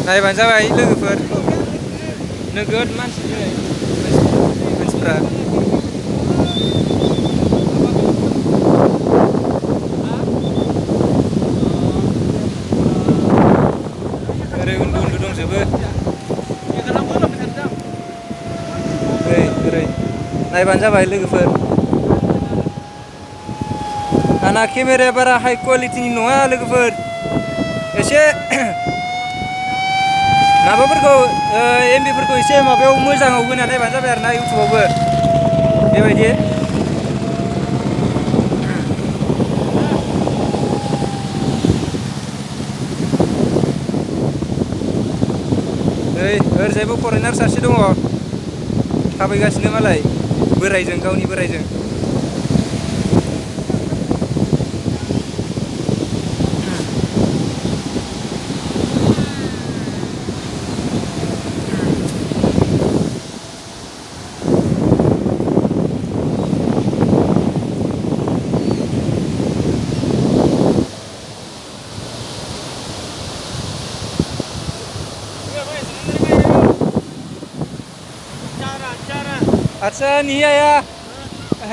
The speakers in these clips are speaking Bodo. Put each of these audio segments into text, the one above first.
नायबानो जाबाय लोगोफोर नोगोद मानसि दिनै मानसिफ्रा ओरै उन्दु उन्दु दंजोबो ओरै नायबानो जाबाय लोगोफोर आंना केमेराया बारा हाइ क्वालिटिनि नङा लोगोफोर एसे माबाफोरखौ एमबिफोरखौ एसे माबायाव मोजाङाव होना नायबानो जाबाय आरो ना इउटुबावबो बेबायदि ओरैजायबो फरेनार सासे दङ थाबायगासिनो मालाय बोरायजों गावनि बोरायजों अच्छा नहीं आया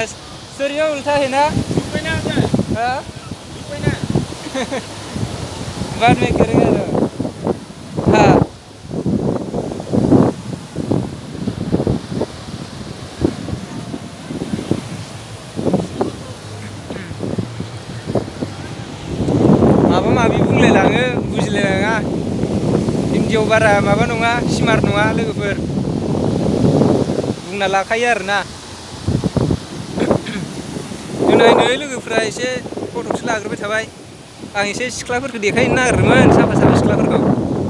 सरिया उल्टा है ना बाद में करेगा हाँ माबा माबि बुंलायलाङो बुजिलायलाङा हिन्दीयाव बारा माबा नङा स्मार्ट नङा लोगोफोर बुंना लाखायो आरोना दोनैनो लोगोफ्रा एसे फट'सो लाग्रोबाय थाबाय आं एसे सिख्लाफोरखौ देखायनो नागिरदोंमोन साफा साफा सिख्लाफोरखौ